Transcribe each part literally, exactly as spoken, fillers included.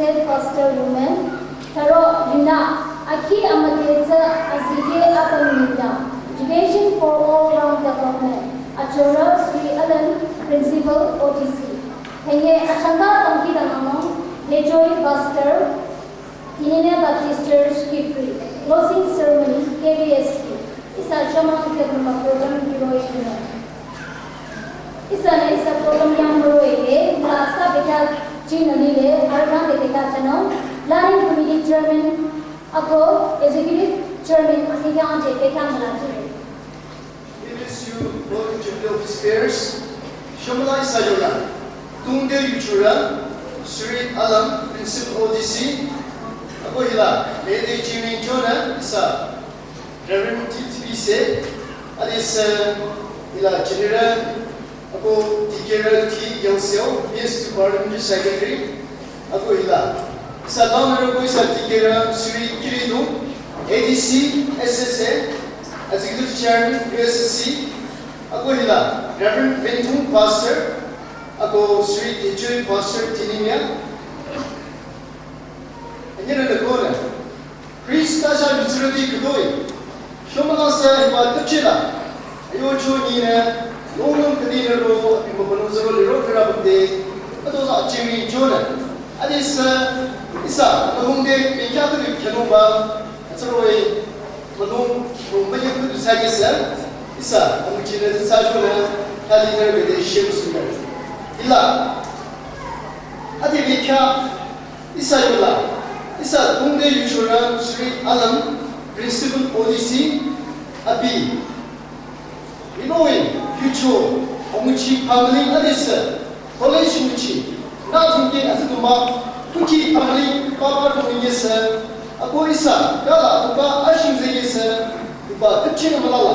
Head Pastor Women, Tharo Rina, akhi amüdhethsa azikeh apüm nengdang, Education for All Round Development, achorü Sri Alan, Principal O T C. Henge achangka tangki danganung, Lechoi Pastor, Tinine Baptist Church Kiphire, closing ceremony, K B S P. Ihsa shomang khyang program kiroh-i kino. Ihsanü ihsa program yang roh-i le, la sa bekhyah chinü lile, arüh bekhyah chanung, Planning Committee Chairman, ako Executive Chairman, akhi khyang je bekhyah müla chire. We wish you all the jubilee of spears. Shomala ihsa yola. Tungde yuchurü, Sri Alam, Principal O T C. Ako hila, Lady Jimmy Jonah, ihsa Reverend T T B se, adesü hila General, ako Dikehrü T Yangseoh, P S two Parliamentary Secretary, ako hila. Ihsa down ako ihsa Dikehrü Sri Kiridu, A D C, S S A, Executive Chairman, U S C, ako hila, Reverend Ventung Pastor, ako Sri Dejoi Pastor Tinimia. Anyana na kona. Krista sha yutsürüti khütoi. Shomala sü hiba tüpchila. Ayo cho nyinü, longlong khüdinü ro, abi mapano zero liro khüra bande. Ato za achiri chonü. Adesü, ihsa, nalungde, bekhyah khüdu khyanoba. Atsaroi, malung, malung mayang khüdu sa kesa. Ihsa, amuchinü sa chonü. Khalinü bede shemsünü. Hila. Ade bekhyah, ihsa yola, ihsa tungde yuchurü Sri Alam, Principal O T C, abi. Rinoi yucho, amuchi family adesü, college muchi, na tungke azütuma, kuki family, papa tungke sü, ako ihsa, kala, tuba, ashing zege sü, tuba, tüpchi na malala,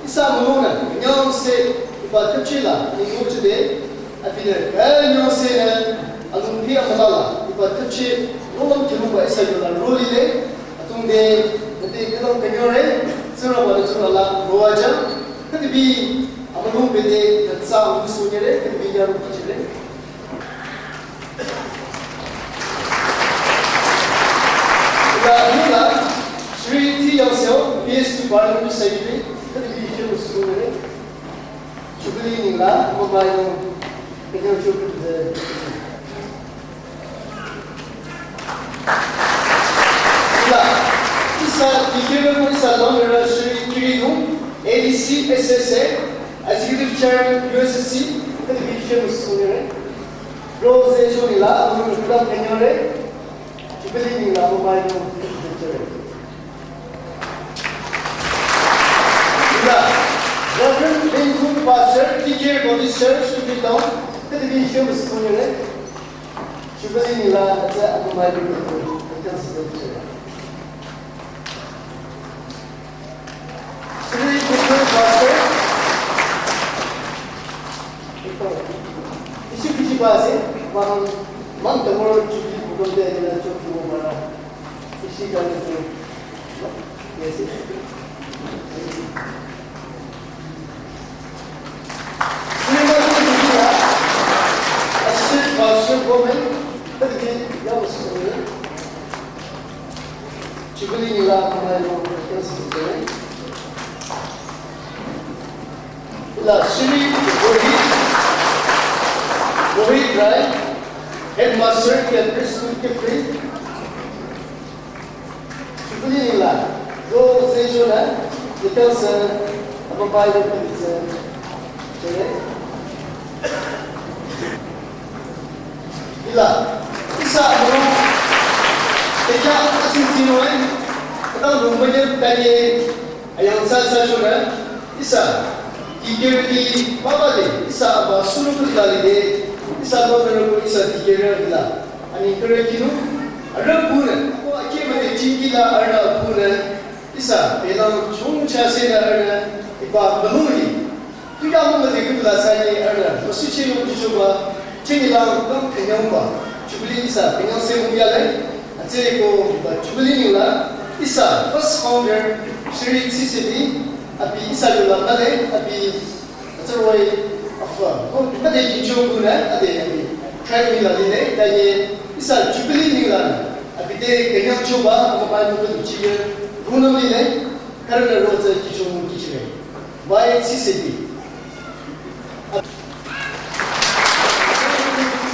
ihsa mulona, nyang se, tuba, tüpchi la, ni nguchi de, Abinü, eh, nyangsenü, alungpi amalala, iba tüpchi, rolam kiruba ihsa yola rolile, atungde, nate kilang kanyore, tsüraba de tsürala, roaja, kadibi, amalung bede, natsa, amusunyere, kadibi yaru kichire. Ila, ila, Sri T Yangseoh, P S two Parliamentary Secretary, kadibi kimusunyere. Jubilee ningla, mobile nung, video shoot the. Ila, ihsa, dikira mo ihsa long era Sri Kiridu, A D C, S S A, Executive Chairman, U S C, kadi bishop sungere. Rose Chonila, munu kudam kenyore. Jubilee ningla mobile nung. Ila, Reverend Benjamin Pastor, T K Baptist Church, Jubilee Town, kadi bishop sungere. Jubilee ningla, atsa, mobile nung. Sri Christian Pastor, ito, isi kisi ba ase, man, man tamor chuti bukan dia ila chuti mo mara, isi kali tu, yes. Sri Pastor Kisi ya, Assistant Pastor Women, tadi dia masuk. Jubilee nila kamai lo kasi sute. Ila Sri Rohit, Rohit Rai, Headmaster, Catholic School, Kiphire. Jubilee nila, ro sejo na, ikan se, apa pai lo kasi sute. Ila, ihsa amülung, teja atsingtsing noi, kadang lungmanya tanye, ayang sa sa shona, ihsa, dikirdi, papa de, ihsa aba sunu kutla de, ihsa lo nero ihsa dikira ila, ani kere kinu, ara puna, ko ake mane chingila ara puna, ihsa, pelang chung cha se na ara, iba amülung ni, Tuya mung de kutla sanye ara, masuchi yung jichoba, chini lang lang kenyang ba, Jubilee ihsa, kenyang se mung yale, atse ko ba Jubilee nila, ihsa, first founder, Sri T C B, abi ihsa yola nale, abi, atse roi, afa, ko, ade jicho kuna, ade, abi, try nila lile, taye, Ihsa Jubilee nengla, abi te künyangchoba, amübü mükhüdu chiyü, rungnüm lile, khürünü rotsü kihchung kihchire. Why C C B?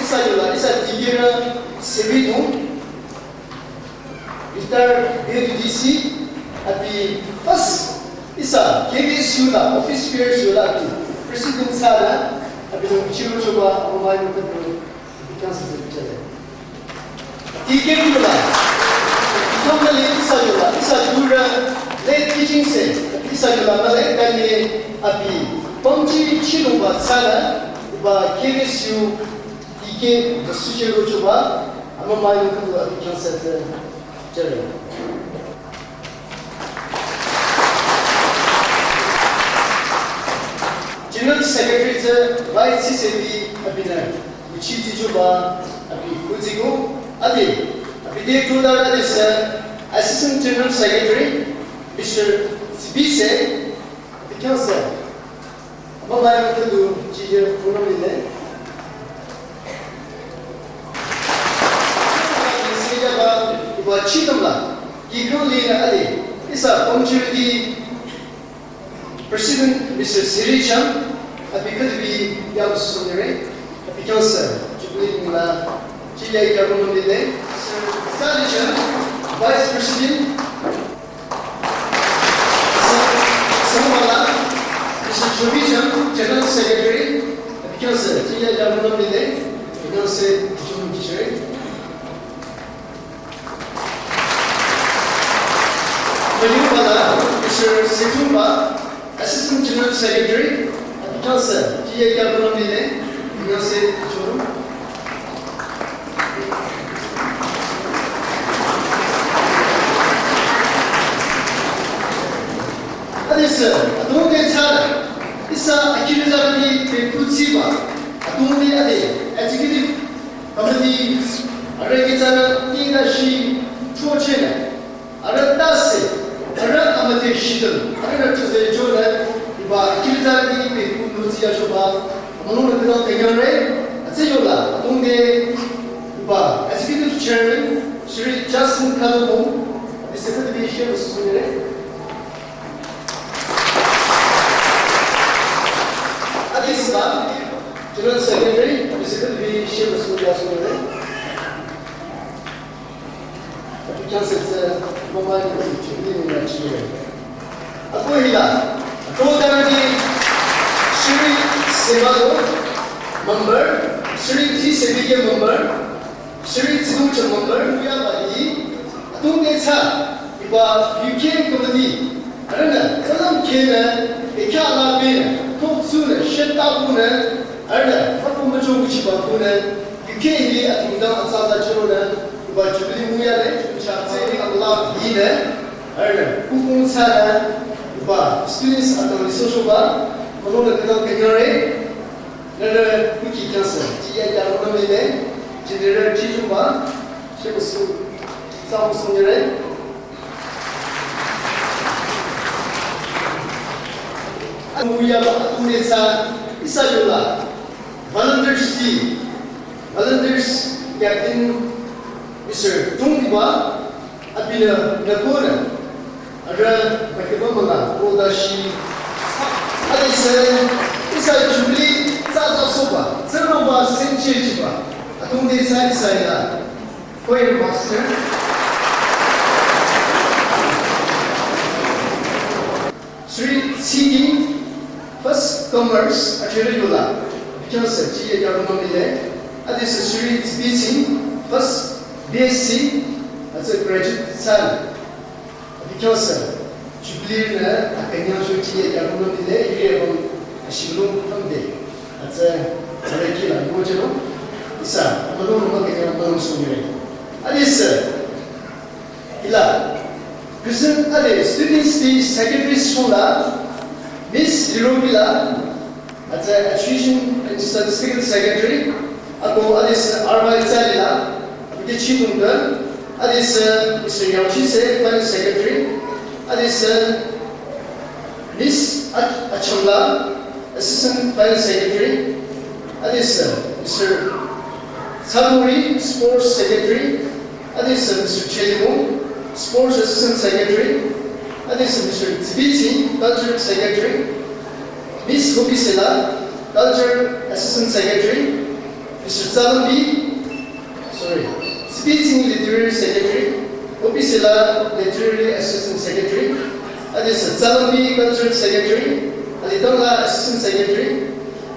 Ihsa yola, ihsa dikehrü Sebi Thong, retired B D C, abi first ihsa K B S U la, office bearers yola abi, president thsala, abi nung chirochoba, amübü mükhüdu, abi khyang sese chale. Dikeh yola. Ihsa mühle ihsa yola. Ihsa yurü late teaching se. Ihsa yola mühle kanye abi. Pamchi chilungba thsala. Ba K B S U dikeh müsuche rochoba. Amübü mükhüdu abi khyang sese chale. General Secretary tsü Vice C C B abinü, nguchi tichoba abi kutsiko, ade, abi de tudar ade sü, Assistant General Secretary, Mister Sibise, abi khyang sü. Amübü mükhüdu chiyü rungnüm lile. Siyaba, iba chidamla, kihkang lile ade, ihsa pamchirüti President Mister Siri Chang, abi khüdu bi yam sungre, abi khyang sü, Jubilee nengla, chiyü kya rungnüm lile, Sir Sali Chang, Vice President, Sir Samala, Mister Chobi Chang, General Secretary, abi khyang sü, chiyü kya rungnüm lile, abi khyang sü, chum kihchire. Müyubala, Mister Setumba, Assistant General Secretary, abi khyang sü, chiyü kya rungnüm lile, abi khyang sü, chum. Ade sü, adrong te thsala, ihsa akhirizarüti te kutsiba, adrong te ade, executive committee, arüh kihsarü, tingda shi, chochena, arüh tase, arüh amüte shidam, arüh rüchüze chole, iba akhirizarüti te kunutsi yachoba, amülung nü künang künyangre, atse yola, adrong te, iba executive chairman, Shri Justin Kadobong, abi sü khüdu bi share sungre. Ade sü, General Secretary, abi sü khüdu bi share sungre sungre. Abi khyang sü tsü, amübü mükhüdu chungdi nengla chiyü. Ako hila, ako tanadi, Shri Semado, member, Shri T C B K member, Shri Tsinungchang member, yaba i, adrong te thsa, iba U K committee, arühnü, kalam khenü, ekya la benü, toksunü, shentabunü, arühnü, hapu müchong kuchiba kunü, U K hili atümdang atsa atsa chüronü, iba Jubilee müyale, chungcha tseri amla yinü, arühnü, kukung thsanü, iba students atang resource ba, amülung nü künang künyangre, Nührü kuki khyang sü, chiyü kya rungnüm lile, General Chichumba, shemüsu, sümüsu nyere. Amüyaba, amüsa, ihsa yola, volunteers ti, volunteers Captain Mister Tungba, abinü nükonü, arüh bakeba münga, rodashi, ade sü, ihsa Jubilee, tsatsa soba, tsürüba, senche chiba, adrong te thsa ihsa yola, choir master. Shri Tsiki, first comers, achire yola, abi khyang sü, chiyü kya rungnüm lile, ade sü Shri Tsibitsing, first B S C, atsü graduate thsa, abi khyang sü, Jubilee nü, akünyang sü chiyü kya rungnüm lile, yuri abang, ashilung tamde, atsü, arüh kihla, mo chelo, ihsa, amülung ruma künyang amülung sungre. Ade sü, Hila, Christian ade Students' Day Secretary sula, Miss Lirobila, atsü Education and Statistical Secretary, ako ade sü Arba Itsalila, abike chidungda, ade sü Mister Yangchise, Finance Secretary, ade sü Miss Ach-, Achangla, Assistant Finance Secretary, ade sü Mister Tsanuri, Sports Secretary, adesü Mister Chelimu, Sports Assistant Secretary, adesü Mister Tsibitsi, Cultural Secretary, Miss Hopisela, Cultural Assistant Secretary, Mister Tsalambi, sorry, Tsibitsi Literary Secretary, Hopisela Literary Assistant Secretary, adesü Tsalambi Cultural Secretary, Alitangla Assistant Secretary,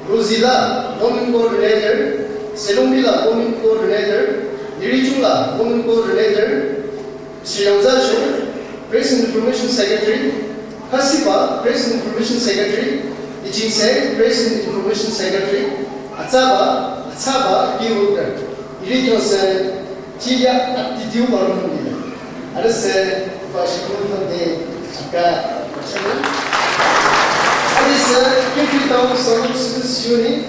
Rosila, Women Coordinator, Selungbila, Women Coordinator, Nirichula, Women Coordinator, Mister Yangzashu, Press and Information Secretary, Hasiba, Press and Information Secretary, Ichingse, Press and Information Secretary, Atsaba, Atsaba, Key Worker, Irikyose, Chiya, Aptidiu, Barumundile. Adesü, Bashikun, Tande, Aka, Adesü, Kifri Town Sangam Students Union,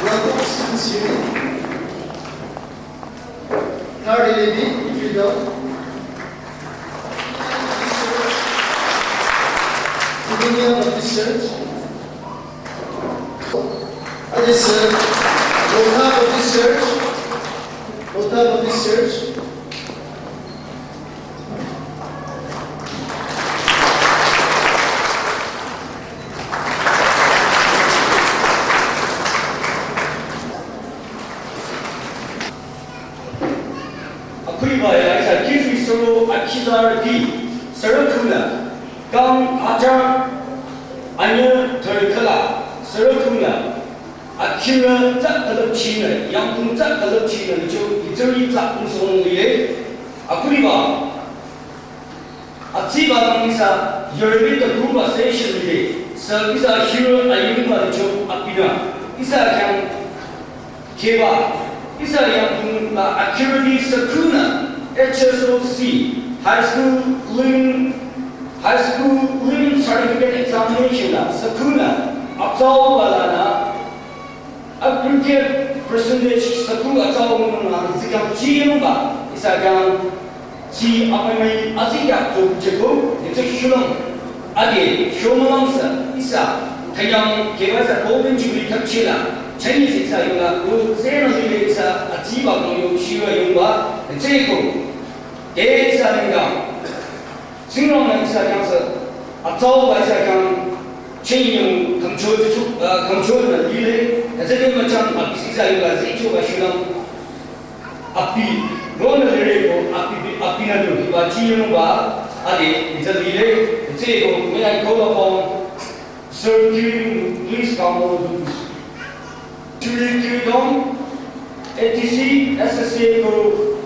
Lampung Students Union, Third Lady, Kifri Town, Kidunia Baptist Church, Adesü, Lotha Baptist Church, Lotha Baptist Church, Akhuriba ya isa Kifri Soro Akhizar di Sarakhuna, kang ajar anya tharikala Sarakhuna, akhira tsa kalapchina, yangkung tsa kalapchina, jo itari tsa unsong lile. Akhuriba, atsiba kang isa, yorebe takuba station lile, sa isa hira ayungba jo apina, isa kyang Keba, isa yangkung la akhiradi Sarakhuna H S O C, High School Leaving, High School Leaving Certificate Examination la Sarakhuna atsauba la na aggregate percentage Sarakhuna atsauba nung la zikang chiyungba, isa kyang Chi appointment azikyah tso jeko, yetse shulong. Ade, shomalang sa, isa, kanyang, keba sa Golden Jubilee thapchila, Chinese isa yungla, ro zena lile isa, atsiba kong yo, shiwa yungba, yetse ko. De isa linga. Singlong na isa kyang sa, atsau ba isa kyang, chen yung, kamcho, uh, kamcho na lile, yetse de machang, abisi isa yungla, zicho ba shulong. Api, ronü lireko, api, api nü du, hiba chiyungba, ade, itsa lire, itseko, may I call upon Sir Kirin, please come over to this. Shri Kiridong, A T C, S S A Group,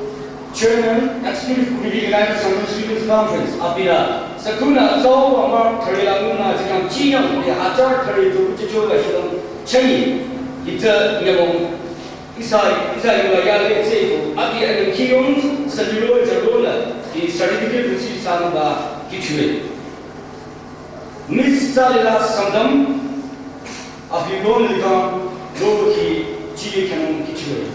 Chairman, Executive Committee, United Sangam Students Conference, apira, Sarakhuna, Zao, Amar, Karela, Muna, Zikam, Chiyang, the Hajar, Kare, Zokuchicho, Lashidong, Chengi, itsa, Nyabong, Isa, isa yula yale tseko, abi ane kiyong, saliro ita rola, ki certificate receive sanba kichwe. Miss Salila Sangam, abi ron likang, ro ki chiye kyanong kichwe.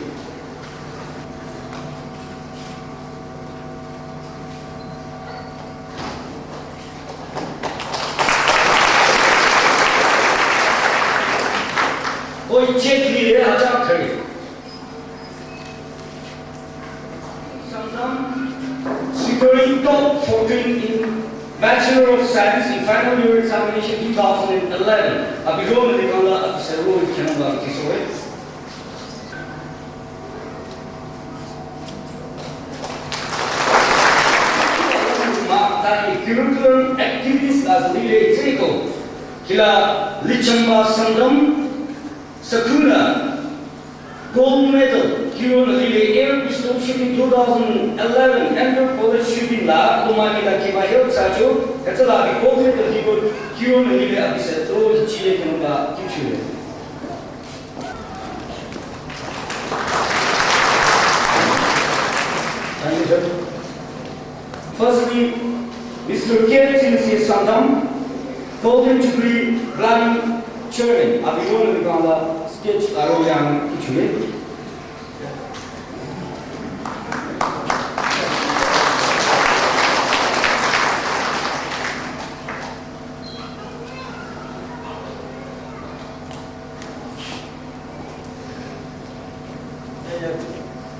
Oi, check ni le aja kare. Sangam, securing top fourteen in Bachelor of Science in final year examination two thousand eleven. Abi ro me kala abi seru kyanong ba kisoe. Ma, tani curriculum activities la zalile tseko. Kila Lichamba Sangam, Sarakhuna, gold medal, Kiron Lile Air Pistol Shooting two thousand eleven Inter College Shooting la, Lomani la kiba yo tsacho, katsala bi gold medal hibo, Kiron Lile abi se to chile kyanong ba kichwe. Thank you, sir. Firstly, Mister K T C Sangam, Golden Jubilee Planning Chairman, abi ron likang la stage aro yang kichwe.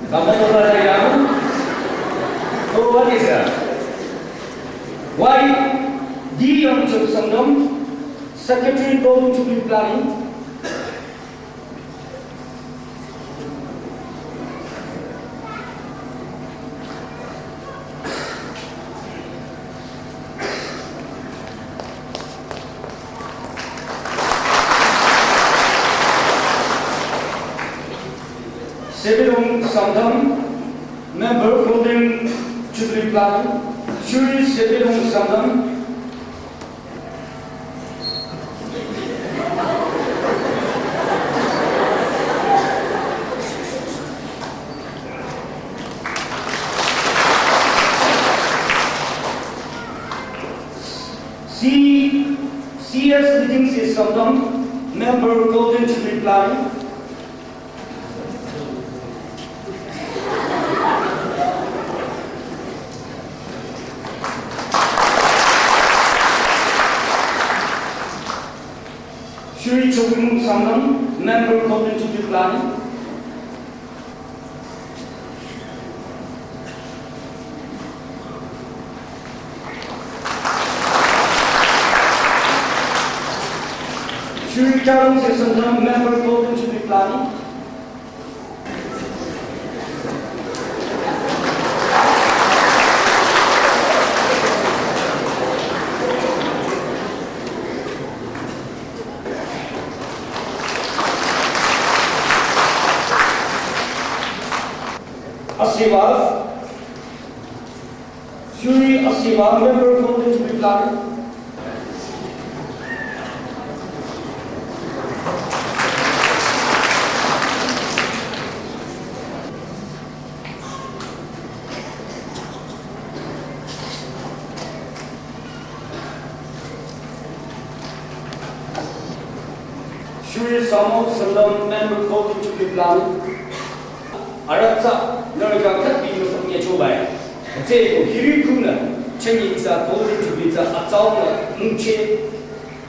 Kamato Raja Yang, ko what is that? Why D. Yongchuk Sangdam, Secretary, Golden Jubilee Planning. Sebidong Sangdam, Member, Golden Jubilee Planning. Shri Sebidong Sangdam. C, C S Leading System, Member, Golden Jubilee Planning. Shri Chokimu Sangam, Member, Golden Jubilee Planning. Shri Charong Sangam, Member, Golden Jubilee Planning. Asiwal, Shri Asiwal, Member, Golden Jubilee Planning. Shri Samuel Sangam, Member, Golden Jubilee Planning. Arüh tsü nührü khyang khüta müsam nyechobai. Tseko hiri khunü chünye ihsa Golden Jubilee tsü atsaunü mungche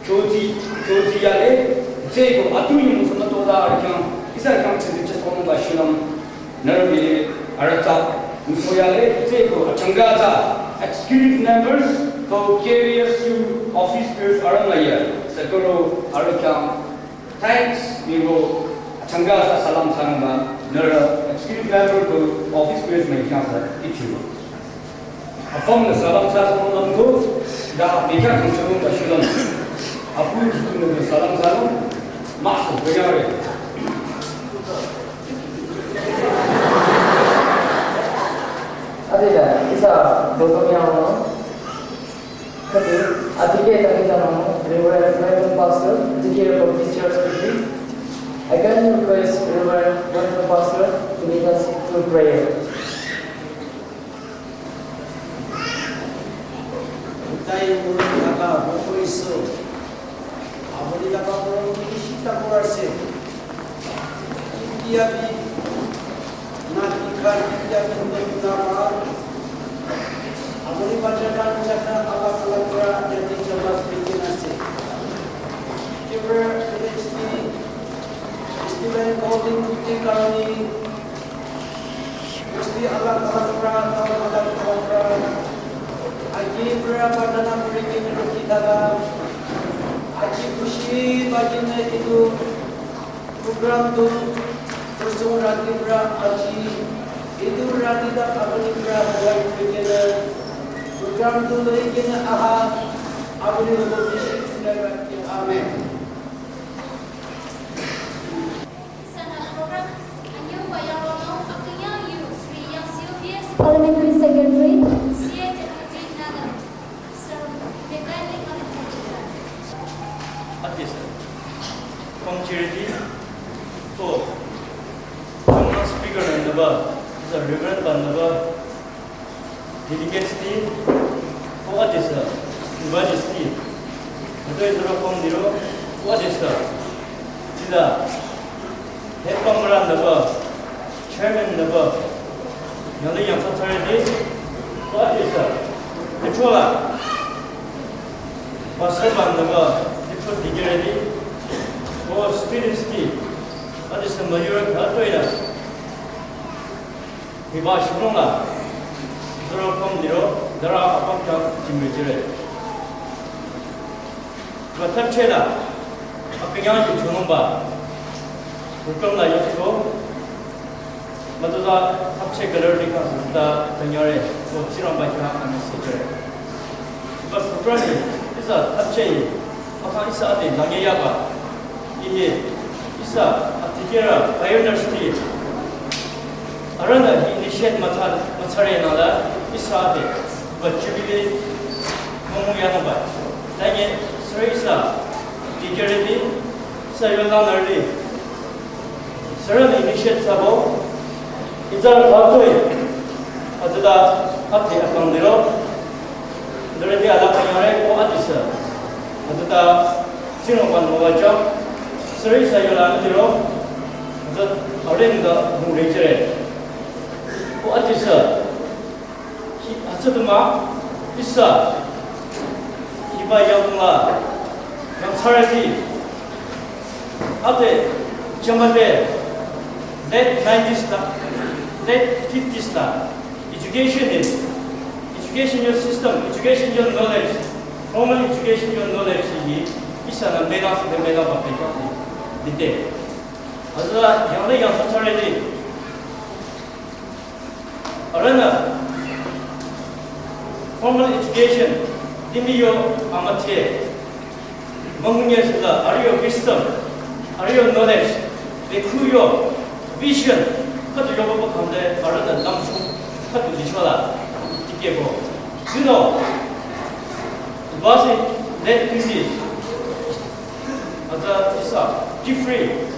kyoji, kyoji yale. Tseko atu yumüsam toda arüh khyang ihsa khyang chüzi chüsong ba shunang. Nührü bi arüh tsü müsoyale, tseko achangka tsü executive members ko K B S U office bearers arüh ngaya, sakoro arüh khyang thanks miro achangka tsü salam thsanungba, nührü executive member ko office bearers mükhyang tsü ichiwa. Apümnü salam thsanung ko, da mükhyang kangchonung ba shulung. Apu nü salam thsanung, maso banyare. Adela, ihsa doto miyao. Kati, adike takita mano, Reverend Reverend Pastor, Deacon Baptist Church Kiti. I can request Reverend Reverend Pastor to lead us through prayer. Utai murung kaka hoko iso. Abuli kaka murung kishita kurase. India bi nati kar India bi nati naba. Abuli pajakan jaka ala kalatra yati jama speaking ase. Kibra P H D student golden booty karani. Musti alag alag pra, alag alag pra. Aji pra padana puri kini rukhi thaka. Aji khushi bajine itu program tu kusung rati pra aji. Itu rati tak apuni pra buat pikir. Program tu lagi kini aha. Apuni untuk bisi. Amen. Sana program, anyo wa yang rono, akhirnya you, Sri Yang Sylvius, Parliamentary Secretary, C A Deputy Nana, Sir Mekani Kamathita. Ati sir, Kong Charity, ko, Kong Speaker nanda ba, sir Reverend nanda ba, Delegates ti, ko adisa, invitees ti, adoi zero kong zero, ko adisa, tila, head pamran naba, chairman naba, yali yang satsare ti, ko adisa, petrola, pastor ban naba, petrol digere ti, ko students ti, adisa mayura ka toina. Hiba shulung la, zero pom zero, dara apam kya jimbe jire. Ba thapche la, akanyang ju chunung ba, program la yotiko, matuza thapche galer dikha sita tanyare, ko chirang ba kya ame se jire. Ba program ni, isa thapche yi, aka isa ade langye yaba, Iye, ihsa, atikehra, pioneers ti. Arühnü hi initiate müthsa, müthsare nala, ihsa ade, ba jubilee, mümü yanungba. Tanye, sürü ihsa, atikehre ti, ihsa yolangnürüti. Sürünü initiate thsabo, Izar khatoi, hütsüta, ati akang diro, dürüti alaka yare ko atisa, hütsüta, sino pan mo wajo, sürü ihsa yola diro, hütsü, arenga, mu rejere. Ko atisa, hi, hütsütuma, ihsa, hiba yangla, yang sarati, ate, jamate, late nineties la, late fifties la, education is, education your system, education your knowledge, formal education your knowledge hi, ihsa na mela se mela ba pe ka dite. Hütsüta, yangle yang sarati, arühnü, formal education, limih yo amüdhe, müngunye sila, arüh yo wisdom, arüh yo knowledge, bekhu yo vision, khüdu yo baba khamde, arühnü lamchung, khüdu lichola, tikehko. You know, it was in late twenties, as a, it's a different,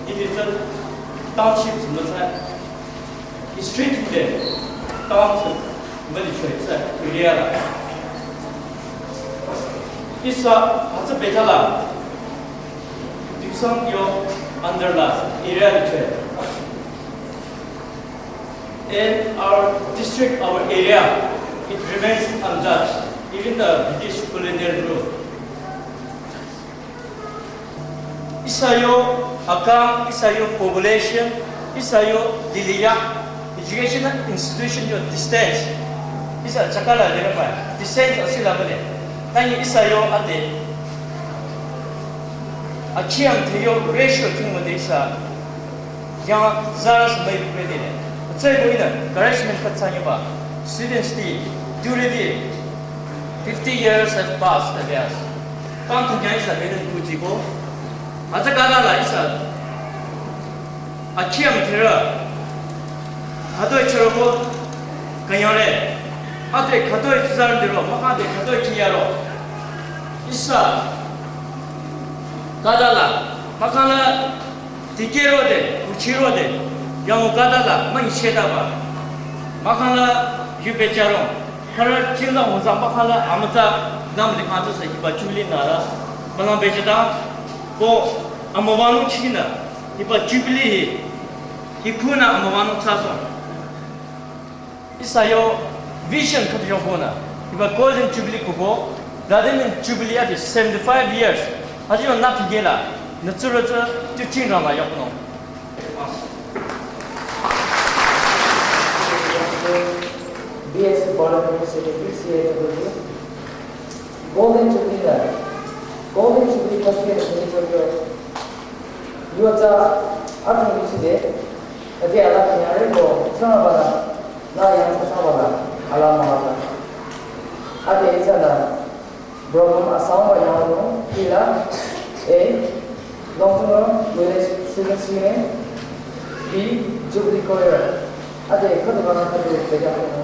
it is a township, History tide, town sü, mali choi sü, area la. Ihsa, hütsü bekhala, Tuksang yo under la, area li choi. In our district, our area, it remains untouched. Even the British colonial rule. Ihsa yo akang, ihsa yo population, ihsa yo liliya, educational institution yo distance, ihsa chakala liraba, distance asila bale. Tani ihsa yo ade, akhi amüdhe yo ratio thing made ihsa, yang zara sümai pupre dele. Tsai ko ina, encouragement khatsa nyoba, students ti, duredi, fifty years have passed, abias. Kang tu nyai sa beden kuji ko. Hütsü kala la ihsa. Akhi amüdherü. Khatoi chüroko. Kanyare. Ate khatoi tsuzarü diro. Mahade khatoi kiyaro. Ihsa. Kala la. Makala. Dikehrode, kuchirode, yango kadala, mangi chedaba. Makhanla, yubecharo. Khara chinza hunza makhanla, amütsa, namli khanza sa hiba jubilee nara. Malang becheda, ko amüwanung china, hiba jubilee hi, hi kuna amüwanung tsaso. Ihsa yo vision khüdu yongbonü, hiba Golden Jubilee kubo, Platinum Jubilee ati seventy-five years, aji yo napi gela, nütsurü tsü, tu chingrang la yongbonü. B S Parliamentary Secretary, C A W. Golden Jubilee la, Golden Jubilee khüdu yongbonü. Yo tsü, akhung ichide, ati ala kanyare ko, tsama bala, na yang tsama bala, ala mahata. Ati itsala, Brahman asang ba yang no, ila, A, Longtungro, village, civil civil, B, Jubilee Choir. Ade, khüdu bana khüdu bejang khüdu.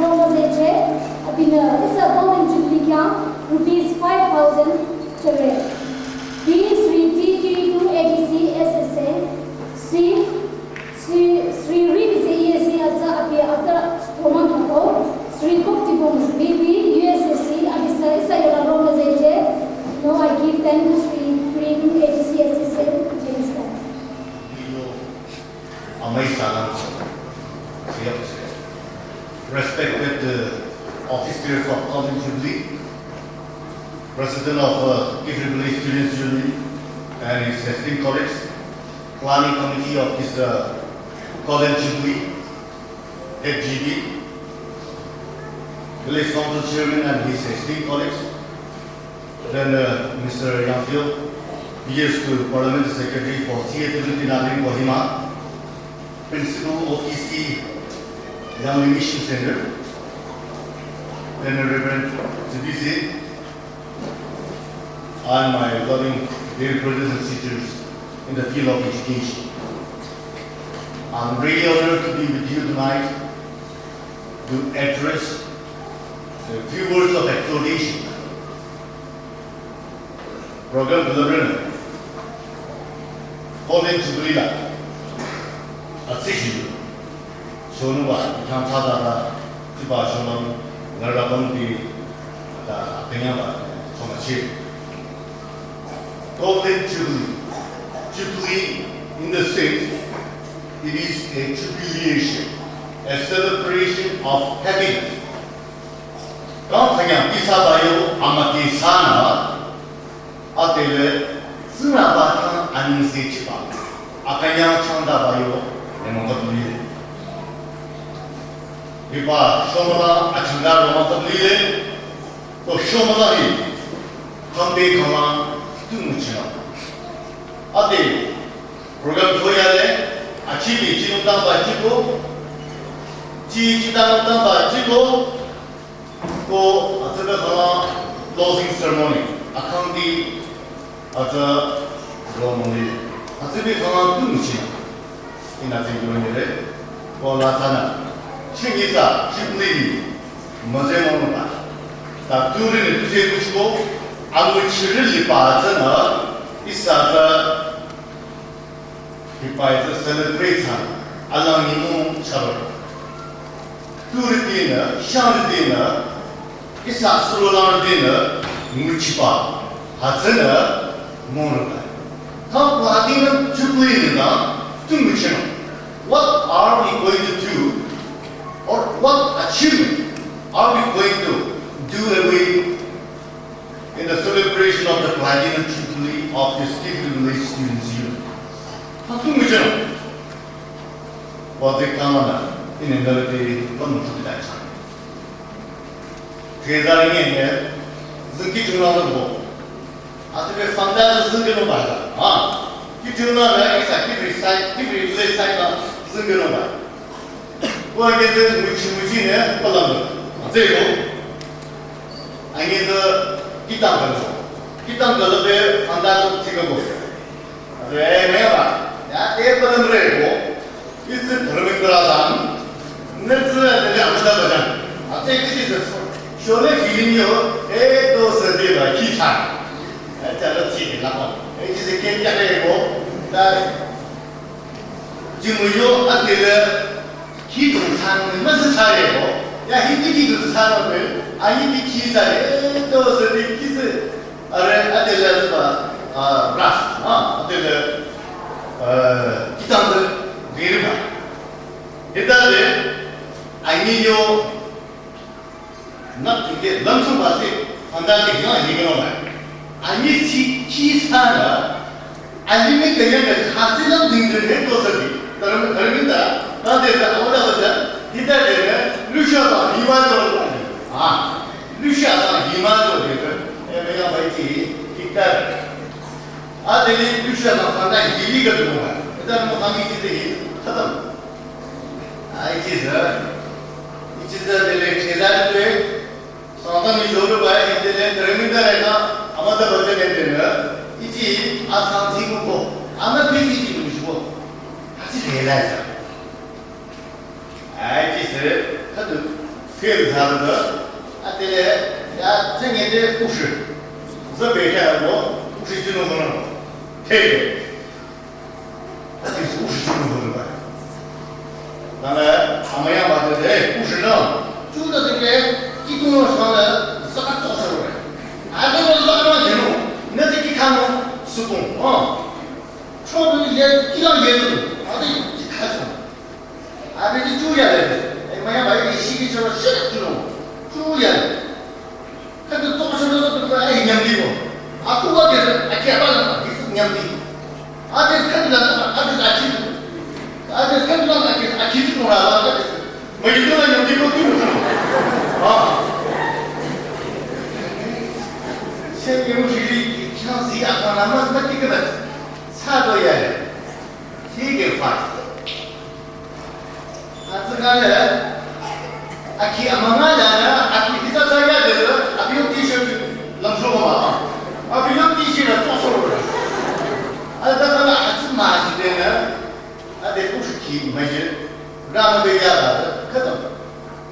Rongazece, abinü ihsa Golden Jubilee khyang rupees five thousand chere. B Sri T T two A D C S S A, C Sri, Sri Ri Vijay E S C atsa abi after Roman Thoko, Sri Kok Tibong B B U S S C, abi sa ihsa yola Rongazece. Now I give time to Sri Ri Vijay E S C, James Tan. Amai salam. Respected uh, officers of Golden Jubilee, President of uh, Cape Jubilee Students Union and his esteemed colleagues, Planning Committee of this uh, Golden Jubilee, H G B, Village Council Chairman and his esteemed colleagues, then uh, Mister Yangfil, P S to Parliamentary Secretary for C A W T Nagaland Kohima, Principal O T C Yangling Mission Center, then Reverend Zibisi, And my loving dear brothers and sisters in the field of education. I'm really honored to be with you tonight to address a few words of exhortation. Program delivery. Golden Jubilee la atsishi shonungba, ithang thsatata, tsiba shonung, ngarabangdi, ata, atenyaba, chongachi. Golden Jubilee. Jubilee in the sense, it is a jubilation, a celebration of happiness. Kang thanyang tisa bayo amati sana, atele, sina batang anise chiba, akanyang changda bayo, lemon kapli. Hiba shomala achangda lemon kapli, to shomala hi, kambe kama, tumuchina. Ate, program thoyale, achibi chinutang ba chiko, chi chitang tang ba chiko, ko atsebe kama closing ceremony, akhangdi atsa romoni, atsebe kama tumuchina. Ina tsingkyo nire, ko la sana, chingisa, chingli, maze mono ba. Ta turi ni tuse kuchiko, amu chirili ba zana, isa za, hiba isa celebrate sana, alang ni mo charo. Turi dina, shang dina, Isa surolang dina nguchiba, hatsana mono ba. Ta platinum jubilee na tumuchina. What are we going to do, or what achievement are we going to do away in the celebration of the platinum jubilee of this Kiphire Village Students Union? Ta tumuchina. Wa de kamana, in the melody, one to the Khezari nge ne, zing kichungnang lo bo. Ati be fanda zing ke lo ba la. Ha. Kichungnang la isa Kiphire side, Kiphire village side la zing ke lo ba. Wa ke de muchi muchi ne palang lo. Ze lo. Anyi de kitang ke lo. Kitang ke lo be fanda lo chike bo. Re, meyaba. Ya, te palam re ko. Itse Dharmendra san. Netse ne amda bajan. Atse kisi se. Shole feeling yo. E to se de ba ki san. Acha lo chi la ko. E kisi ke kya re ko. Ta. Jimu yo atile. Ki tu san. Ma se sa re ko. Ya hi ki tu san ko. A hi ki sa re. E to se de kisi. Are, adele ziba, ah, brass, ah, adele, eh, kitang ze, diriba. Hita de, anyi yo, na tunge, lamsung ba ze, fanda de, ya, yi gano ba. Anyi si, ki sa na, anyi me kaya na, ha zi lam ding de, he to sa di. Taram, taram da, na de sa, awada ba za, hita de, lusha ba, yi ba do ba. Ah. Lusha sa hima zo de, eh, me ya bai ti, tikta. Adele lusha sa fanda hili ga do ba. Eda mo kami ti de hi, khatam. Ai chi sa, chi sa de le cheza de, sa ta mi jo ba, de le tremenda re na, amada bacha ne de na, ichi, a sang si ko, ama pi si ko. Asi de la sa. Ai, chi se, khatu fail thsarüta, adele, ya, tsenge de kushi. Za bekha mo, kushi chino mono. Te. Ati kushi chino mono ba. Nana, amaya ba de, kushi no. Chuta de ke, kituno sana, zaka tsosa ro. Ade mo zaka ma jino. Nete ki kano, supung. Oh. Chodu ye, kila ye tu. Ade ki kano. Abi ji chu ya le. Ai, maya bai ni shi ki choro shi tu no. Chu ya le. Khatu tsok choro tsok tu ai nyam di ko. Aku wa ke, aki apa la, ki nyam di. Ade khatu la, ade aki. Ade khatu la, aki, aki tu no la, ade. Mai tu la nyam di ko tu. Ah. Sen ye shi ki kya si apa la ma, ma ki ka. Sa do ya le. Shi ke fa. Atsüka le, aki amanga la na, aki hita sa ya de, abi yo t-shirt lamsho ma. Abi yo t Rama de ya da, khüta.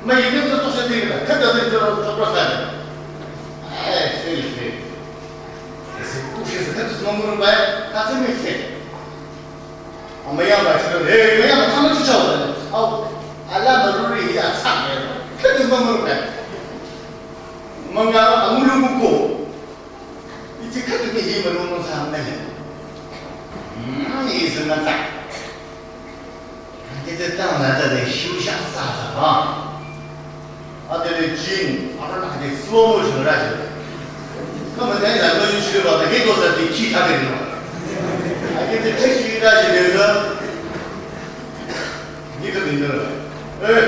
Ma yidin to to se de la, khüta de to to to sa. Ai, sei, sei. Ese kushe se khüta sma mürü ba, khüta me se. Ama ya ba se, eh, ma ya ba khama chu chao. Au, ala ma ruri ya sa. Khüta sma mürü ba. Manga amulu ko. Iti khüta me hi ma no no sa na. Hmm, isi na ta. Kete tang na ta de shu sha sa sa ha. Ade le jin, ara na de slow motion ra je. Kama de la lo yu shi ba de ke ko sa de ki ta de no. Ade de chi shi ra je de ga. Ni ka de no. Eh,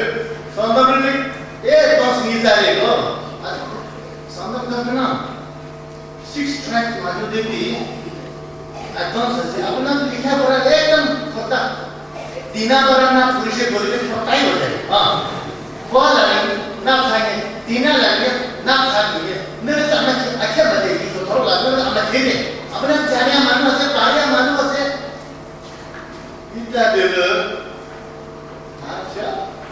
sanda bre. Eh, to si ni sa le ko. Sanda ka na. Six tracks maju de bhi advance ase. Apna to likha para ekdam khota. Tina bara na puri se bole to khota hi ho jaye. Ha. Khua la nahi, na khane, tina la nahi, na khane. Mere se ama acha mate ki to thoro la mere ama thene. Apna jane manu ase, pariya manu ase. Ita de le. Acha,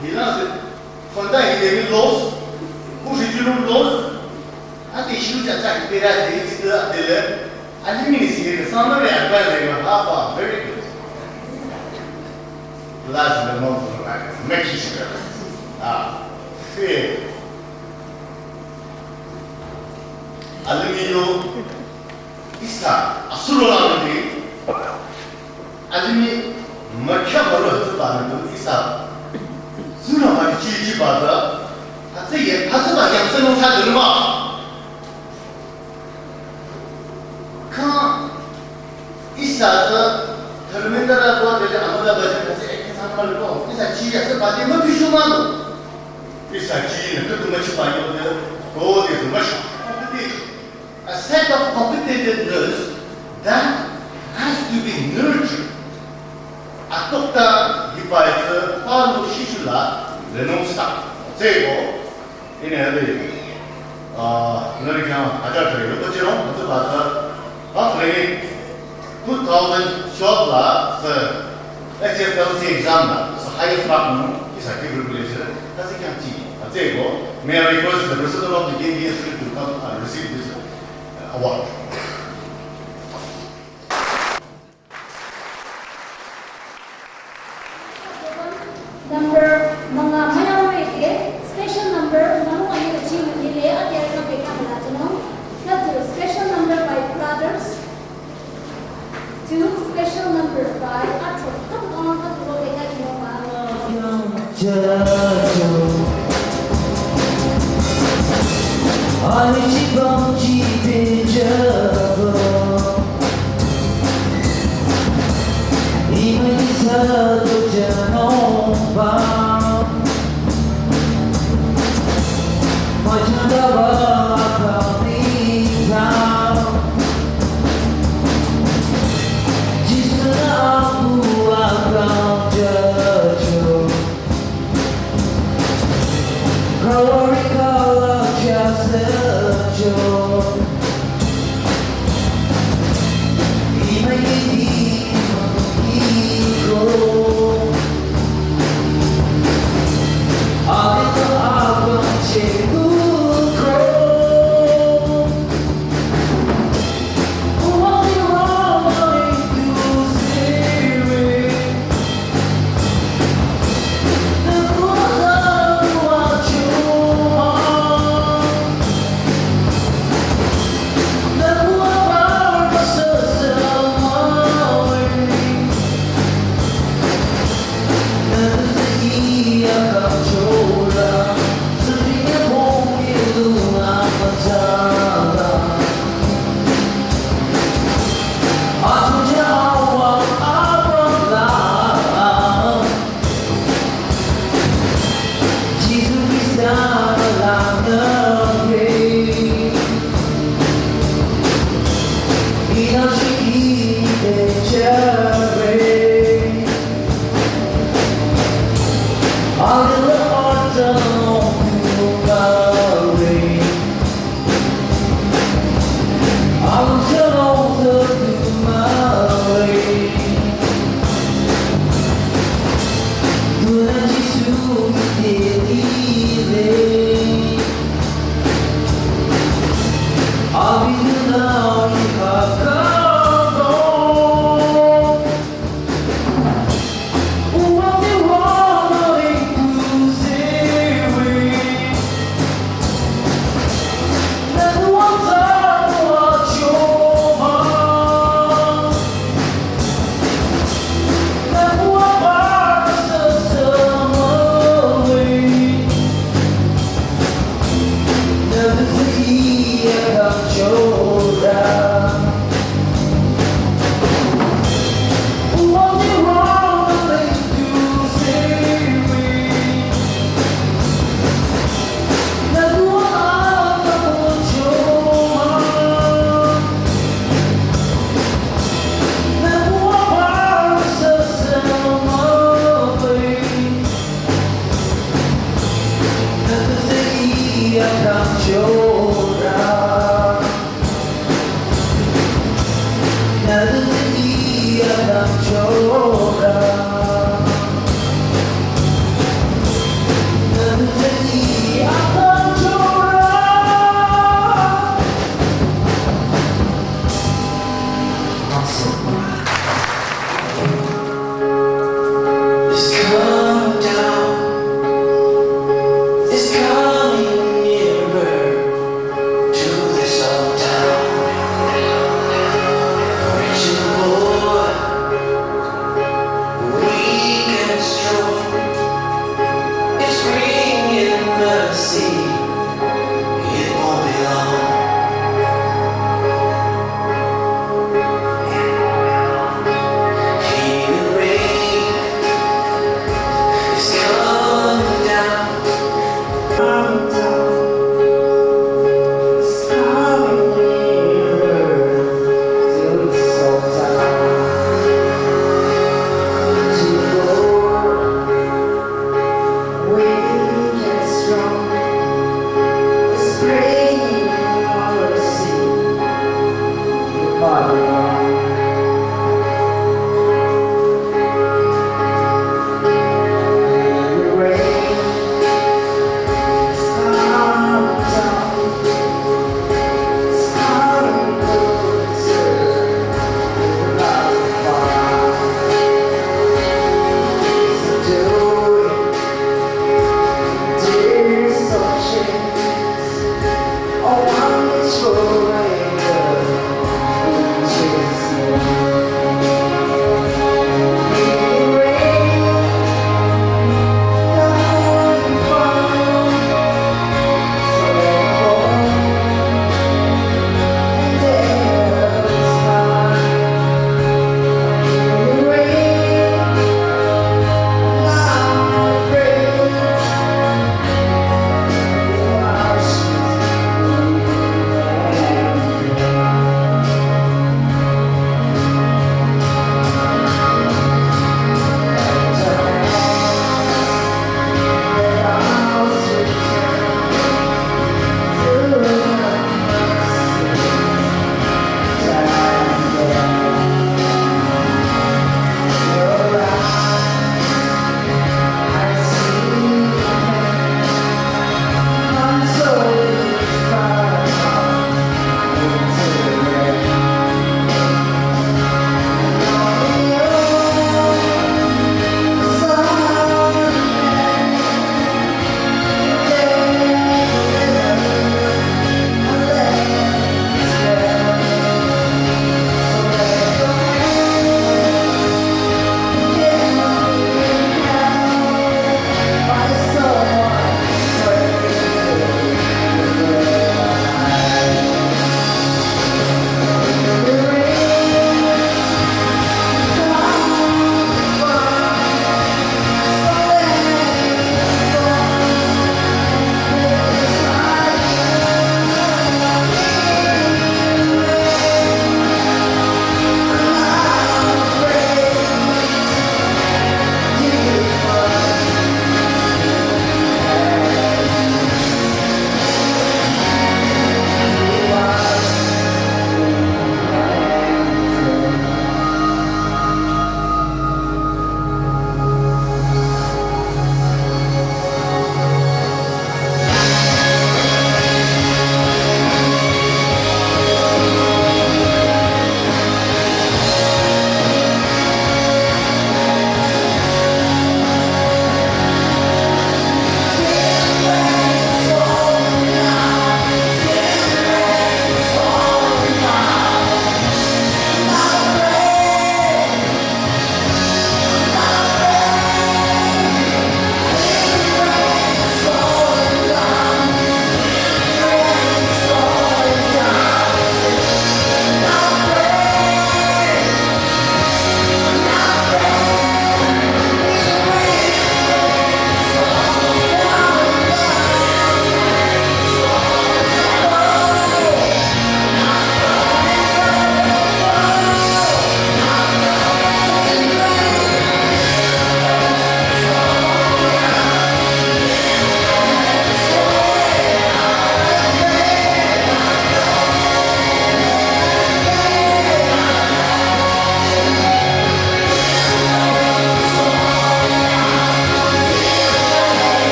hila se. Khonta hi de loss. Kushi julu loss. Ati shu cha cha pera de iti de le. Alimini si de sana re advance de ha ba, very good. Last le mo ko na. Make sure. Ah. Fe. Alimini yo. Ihsa, asuro la ngi, alimi, mükya maro hütsüba ngi, ihsa, zuna ma chi chi ba za, hütsü ye, hütsüba yangse nung sa dönü ma. Kha, ihsa za, Dharmendra ko de amada ba za, hütsü ek san ma lo, ihsa chi ya se ba de ma pishu ma lo. Ihsa chi ne, ka tu ma chi ba yo de, ko de ma shu. A set of competitiveness that has to be nurtured. Atokta hiba itsü palu shishula lenung sa. Tsebo, ine hadi, ah, nari kya ajar thari lo bachiro, matu bata, ah, training two thousand twelve la, sir, H F L C exam la, so highest mark no, isa ki privilege, kasi kya chi. Tsebo, may I request the president of the K B S to come and receive this award. Number manga maya wede, special number manu ani achi mani le ati arka beka mala jano. Katu special number by brothers. Two special number by atro. Katu kama katu lo beka jino ma. It's coming down. It's coming nearer to this old town. Reaching for weak and strong. It's bringing mercy. It won't be long. Healing rain is coming down. Coming down. It's coming nearer till it's all time. To the Lord. Weak and strong, it's bringing mercy. Father, rain is coming down.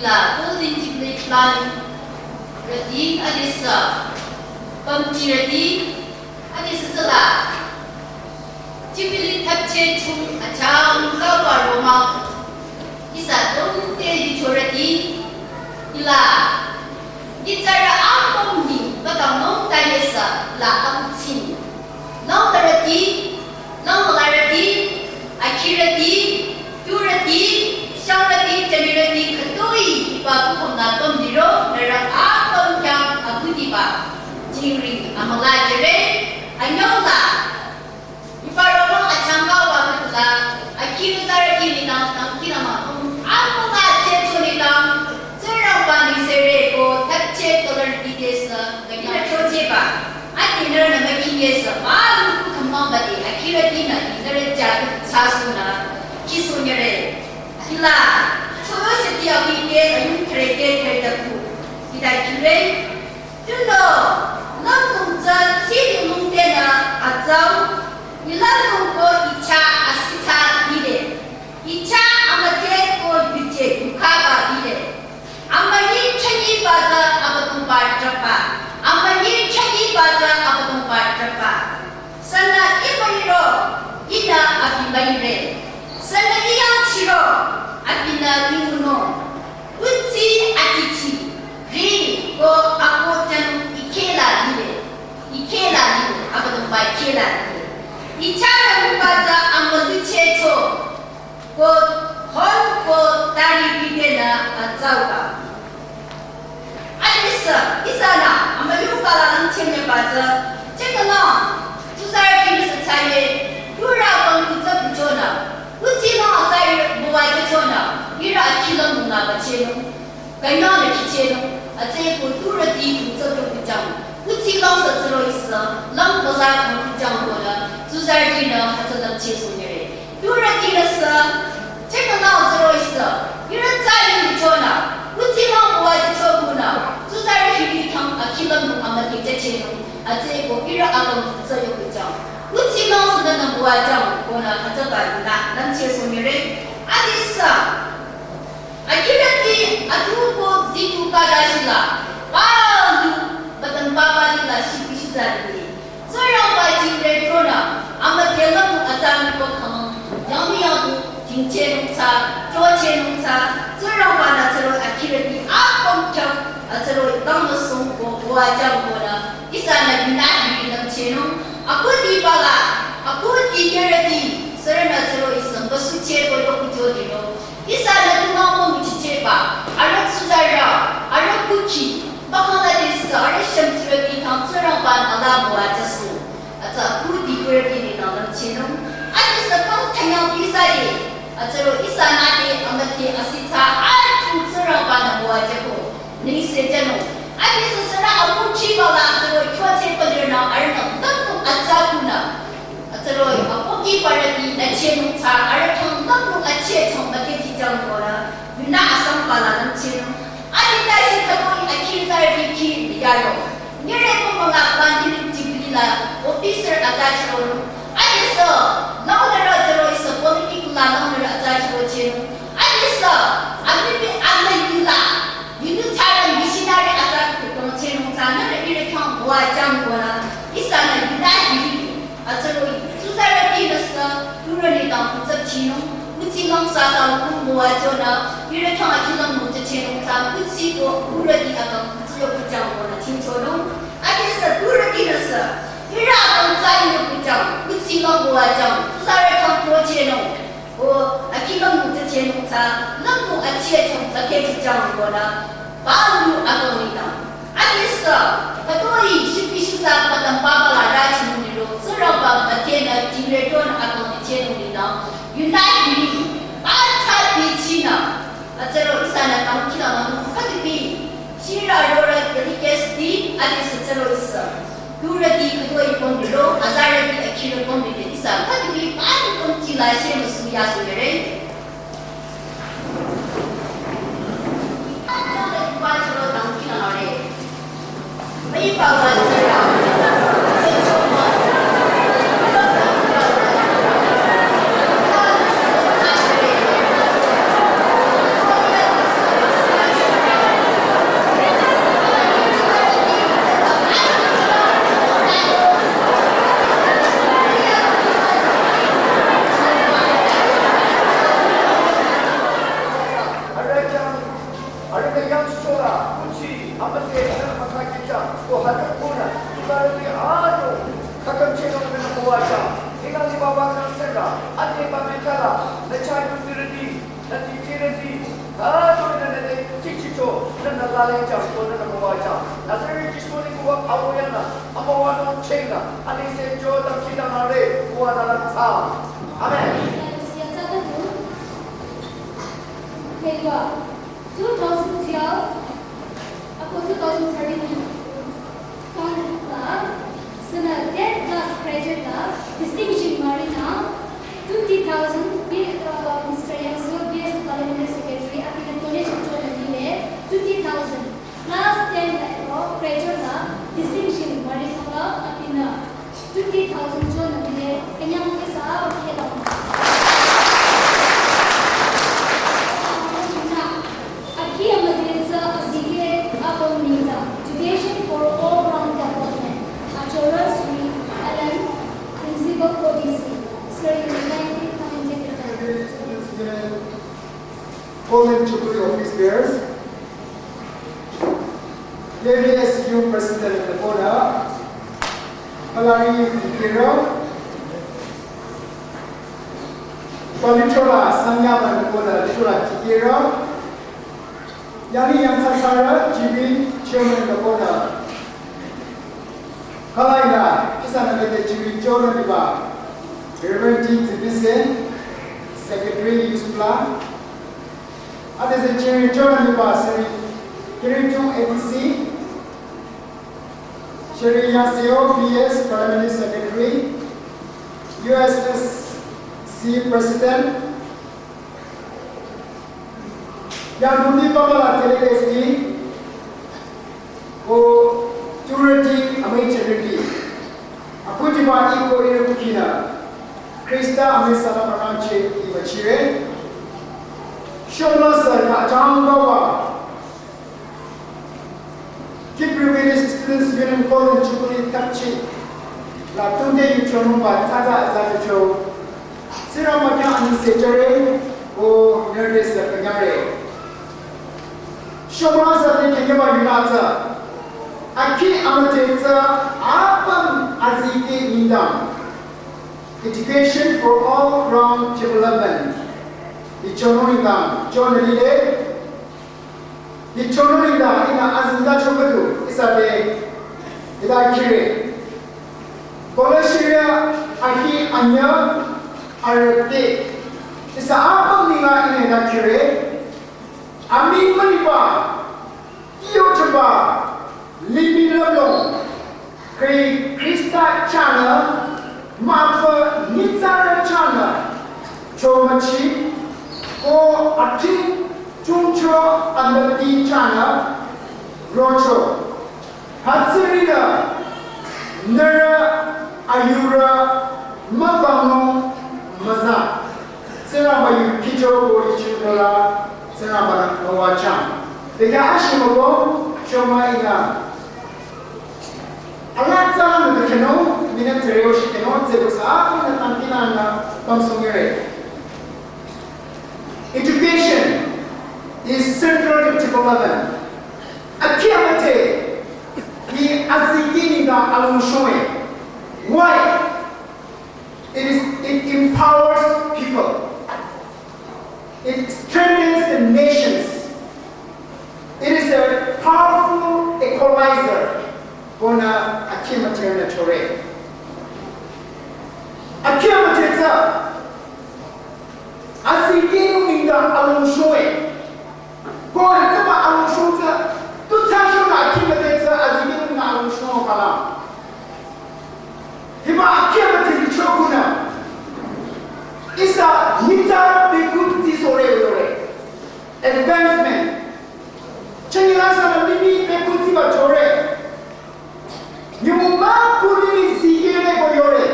La Golden Jubilee plan rüti adesü pümti rüti adesü tsüla Jubilee thapche chung achangkaba romang ihsa dongte yuchorüti ila nyitsarü apüm ni bakangnung tayesü la apütsing. Langtarüti, langmülarüti, akhirüti, turüti, shangrüti, jünirüti, khütoi hiba kukhong la pümdiro, nührü apüm khyang akhudiba jingring amüla jüre, anyüla hiba romang achangkaba khüdula, akhirütarüti nengdang, dangkhidangnang apüm amüla jücho nengdang, Tsingrangba nengse re ko thapche tolor bidesü, kanya chocheba. Ati nührünü mükingesü, ba luku khamang bade, akhirütinü, nührü jadu thsasunü, khisonyere. Hila, choyo sheti abike, ayung khreke khretaku. Hita kire. Tunüo, lümlong tsü tsili lungdenü atsau, nyi lümlong ko icha asitsa lile. Icha amüdhe ko yuje yukhaba lile. Amünyi chanyiba tsü Abüdongba trahba. Amünyi chanyiba tsü Abüdongba trahba. Sünü imüiro, ihnü abi müire. Sünü iyangchiro, abinü ingunung. Utsi atichi, ri, ko ako janung ikhela lile. Ikhela lile, Abüdongba ikhela lile. Icha rümuba tsü amüluchecho. Ko hon ko tari bidenü atsauba. Adesü, ihsanü, amüyuba la langchenye batsü, chekanü, tsuzarütinü sü tsüye, yurü kang kutsü kuchonü, kutsila tsüye buwa jüchonü, ihrü akhi lümlong la bachenung. Kanyang le kichenung, atse ko turüti kutsü kuchang. Kutsila sü tsüro ihsa, lang baza kuchang kola, tsuzarütinü hütsü langchesonyere. Turütinü sü, chekanü tsüro ihsa, ihrü tsüye kuchonü, kutsila buwa jücho kunü, tsuzarü hiri thang akhi lümlong amüdhe jüchenung, atse ko ihrü akang kutsü kuchang. Kutsila sünü nang buwa jang, konü hütsüba yunü, langchesonyere. Adesü, akhirüti atu ko zitu kadashila, palu, batan papa lila shipi shizarüti. Tsingrangba jingre tonü, amüdhe lümlong atsang ko khamang, yangmi yangdu, tingchenung tsü, chochenung tsü, Tsingrangbanü tsüro akhirüti apüm khyang, atsüro langmüsung ko, buwa jang konü, ihsanü yunü hiri langchenung, akhudiba la, akhudi kerüti, sürünü tsüro ihsa müsuche ko yokujo dino. Ihsanü tunang ko müchicheba, arüh tsuzarü, arüh kukhi, bakhangnü desü, arüh shümtsurüti thang Tsingrangbanü ala müwajüsü. Atsa kudi kerüti nengdang langchenung, adesü kang thanyang ihsa de, atsüro ihsanü de amüdhe asitsa, atung Tsingrangbanü müwajüko. Nengse jünung. Adesü sünü abuchiba la tsüro choche palirnü arühnü lümlong atsa kunü. Atsüro abuchibarüti nüchenung tsü arüh thang lümlong ache thang müdhe jijang konü. Yunü asangba la langchenung. Adi tashi khütoi akhirütarüti khi yaro. Nyire ko münga planning Jubilee la officer atsa chüronung. Adesü, langnürü tsüro ihsa political la langnürü atsa chürochenung. Adesü, amipi amüyula. Yunü tsürü missionary atsa kutong chenung tsü nührü ihrü khyang buwa jang konü, ihsanü yunü hiri, atsüro tsuzarütinü sü, turü nengdang kutsü chinung, kutsila sasa lukung buwa jonü, ihrü khyang akhi lümlong jüchenung tsü, kutsi ko, turüti akang kutsü yo kujang konü chingchonung, adesü turütinü sü, ihrü akang tsü yo kujang, kutsila buwa jang, tsuzarü khyang trochenung. O, akhi lümlong jüchenung tsü, lümlong ache thang müdhe jijang konü, palu akang nengdang. Adesü, khütoi shipi shiza batan papa la rüchinung liro, Tsingrangba müdhenü jingre tonü akang nengchenung nengdang. Yunü hiri, atsa bichinü. Atsüro ihsanü kang kila manu khüdibi. Shirü rorü delicates di, adesü tsüro ihsa. Turüti khütoi pümdiro, azarüti akhirü pümdide ihsa, khüdibi pani pümchila shemüsu yasonyere. Amen. Two thousand twelve, ako two thousand thirteen, kang la, sünü ten class graduate la, distinction marina, twenty thousand, B-, uh, Mister Yangsu, B S Parliamentary Secretary, abinü donation chonü lile, twenty thousand. Class ten la, ako graduate la, distinction marina, abinü twenty thousand chonü lile, künyang kisa, kela. Aki amüdhethsa azike apüm nengdang, education for all round development. Achorü Sri Alan, Principal K B C. Sir, you may kindly come and take the time. Golden Jubilee Office Bearers, K B S U President Nabona, Palari Kira, Palichola Sanyama Nabona, Chola Tikira, Yani Yangsasara, G B Chairman Nabona, Kalaina, Kisanagate G B Chairman Diba, Reverend T Zibise, Secretary Youth Plan, Adese Chiri Jordan Pastor, Kiritu A D C, Sherry Yaseo, P S, Parliamentary Secretary, U S S C President, Yangdudi Pamala Tele S D, ko Turati Amai Charity. Akutiba iko ire kukina. Krista amesala maranche iwachire. Shomla sar na jangbawa. Ki Privileged Students Union Golden Jubilee takchi. La tunde yu chonumba tata tata cho. Sira makya ani sejare o nervous la kanyare. Shomrang sa te kekeba yunatsa. Aki amatsa apam azike nengdang. Education for all round development. Ichono nengdang, chonü lile. Ichono nengdang, ina azingda chokadu, isa de, ida kire. Koloshiria ahi anya arete. Isa apam nengdang ina ida kire. Ami maniba, iyo chaba, limih lalo, Kri-, Krista chanü, mapü nitsarü chanü, chomachi, ko atin chungcho amati chanü, rocho. Hatsirira, nührü, ayurü, mapangno, maza. Tsiraba yu kicho ko ichimdola, tsiraba na kawachang. Deka ashimobo, choma ina. Ala tsala na keno, mina tereo shikeno, tsebo sa ato na tampina na pamsongere. Education is central to development. Akiyamate, ni azikini na alungshoe. Why? It is, it empowers people. It strengthens the nations. It is a powerful equalizer. Bona akimate na chore. Akimate ta. Azikini na alungshoe. Ko hütsüba alungsho tsü, tu thsasho na akimate tsü azikini na alungsho kala. Hiba akimate ni chokuna. Isa nita pekutsi sore yore. Advancement. Chanyala sana mimi pekutsi ba chore. Nyumuma kulimi sigere ko yore.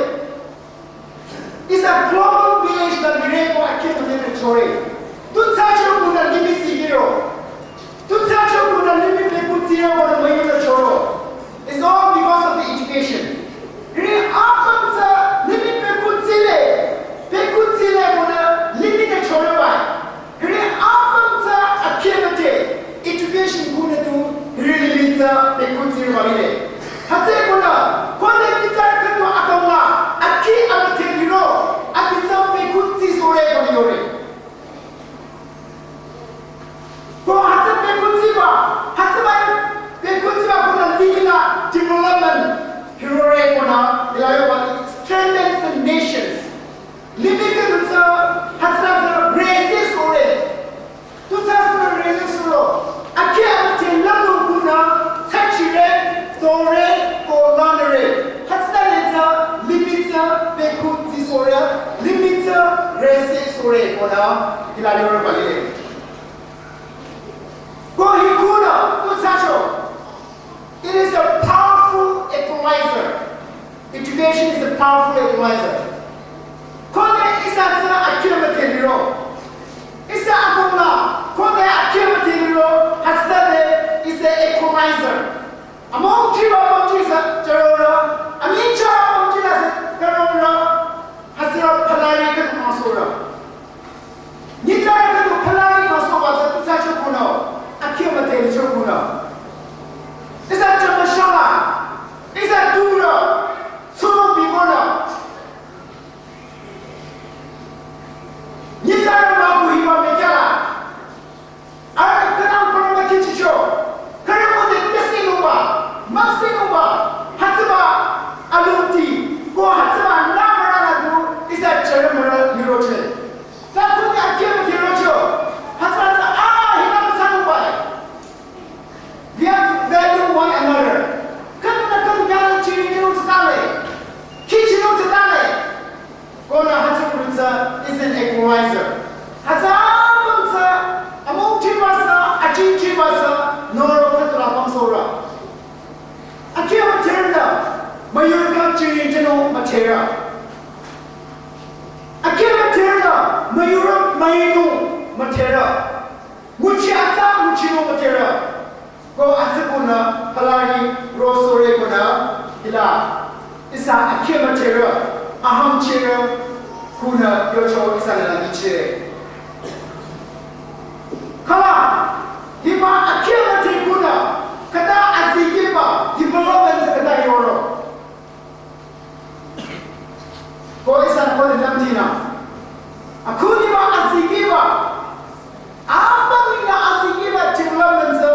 It's a global village that we read for akimate chore. Tu thsasho kuna limih sigiro. Tu thsasho kuna limih pekutsiro kuna mayuta choro. It's all because of the education. Ri apam tsü limih pekutsile. Pekutsile kuna limih ne choro bai. Hiri apam tsü akimate, education kuna tu hiri limih tsü pekutsi rübalile. Hütsü kuna, kone pitsar katu akamla, aki amate liro, aki tsü pekutsi sore kone yore. Ko hütsü pekutsiba, hütsü Hila yoro balile. Ko hi kunü, tu thsacho. It is a powerful equalizer. Education is a powerful equalizer. Khode ihsa tsü akhi müdhe liro. Ihsa akongla, khode akhi müdhe liro, hütsütade is a equalizer. Among kiba pamji sa charora, amicha pamji sa karora, hütsüra phalari khüdu mangsora. Nyitsarü khüdu phalari mangsoba tsü tu thsacho kunü, akhi müdhe licho kunü. Ihsa chamashala, ihsa dura, tsuro bimonü. Nyitsarü maku hiba mekala. Arüh künang pürü mükhichicho. Khürü khode kesinuba, mükesinuba, hütsüba alungti, ko hütsüba namara nadu, ihsa chürü mürü liroche. Ta khode akhi müdhe rocho, hütsüra ta, ah, hina müsanubai. We have to value one another. Khüdunü khüdu yanü chiri chirung tsütale. Khi chirung tsütale. Konü hütsü kurutsa is an equalizer. Hütsü apüm tsü, amung chiba sa, aching chiba sa, noro khüdula pamsora. Akhi müdherünü, müyurü kang chiri chirung müdherü. Akhi müdherünü, müyurü müinung müdherü. Nguchi atsa, nguchinung müdherü. Ko atsü kunü, phalari, rosore kunü, hila. Ihsa akhi müdherü, aham chirü, kunü, yocho ihsa nila nyichire. Khala, hiba akhi müdhe kunü, khüta azikehrüba, development khüta yoro. Ko ihsa ko lümdhinü. Akhuniba azikehrüba. Apüm nengdang azikehrüba development tsü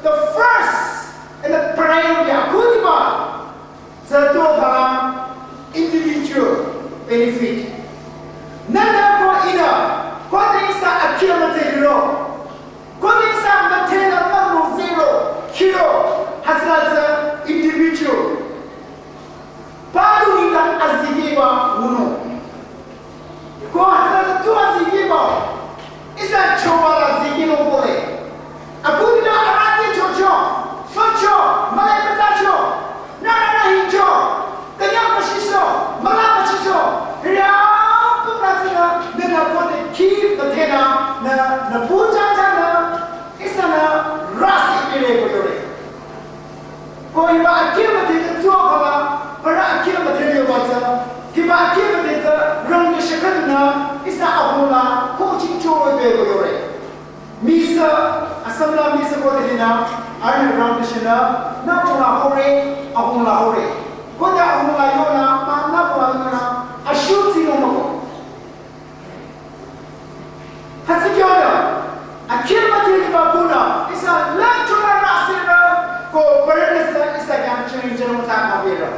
the first and the priority. Akhuniba tsü tu khala individual benefit. Nühnü ko ihnü, khode ihsa akhi müdhe liro. Khode ihsa müdhenü mümü zero, kiro, hütsüra tsü individual. Palu nengdang azikehrüba ngunung. Ko hütsüra tu azikehrüba. Ihsa choba la azikehrünung pole. Akhunü arüh te chocho, socho, mülai patacho, nührünü hicho, künyang püshiso, müla püshiso, hiri apüm la tsünü, nühnü khode khi müdhenü, nü, nü bujanjanü, ihsanü rasi pire ko yore. Ko hiba akhi müdhe tsü tuo khala, para akhi müdhe yoba tsü, hiba akhi müdhe tsü rang ke shakadunü, ihsa ahung la, ko ching choro de ko yore. Misa, Assam la misa ko de na, arüh rang ke shina, nü ko la hore, ahung la hore. Ko de ahung la yonü, ma nü ko la yonü, ashu tsi no mo. Hütsü kyonü, akhi müdhe liba kunü, ihsa lümchonü rüsirü, ko bürünüsü ihsa khyang chiri chirung tsü mübirü.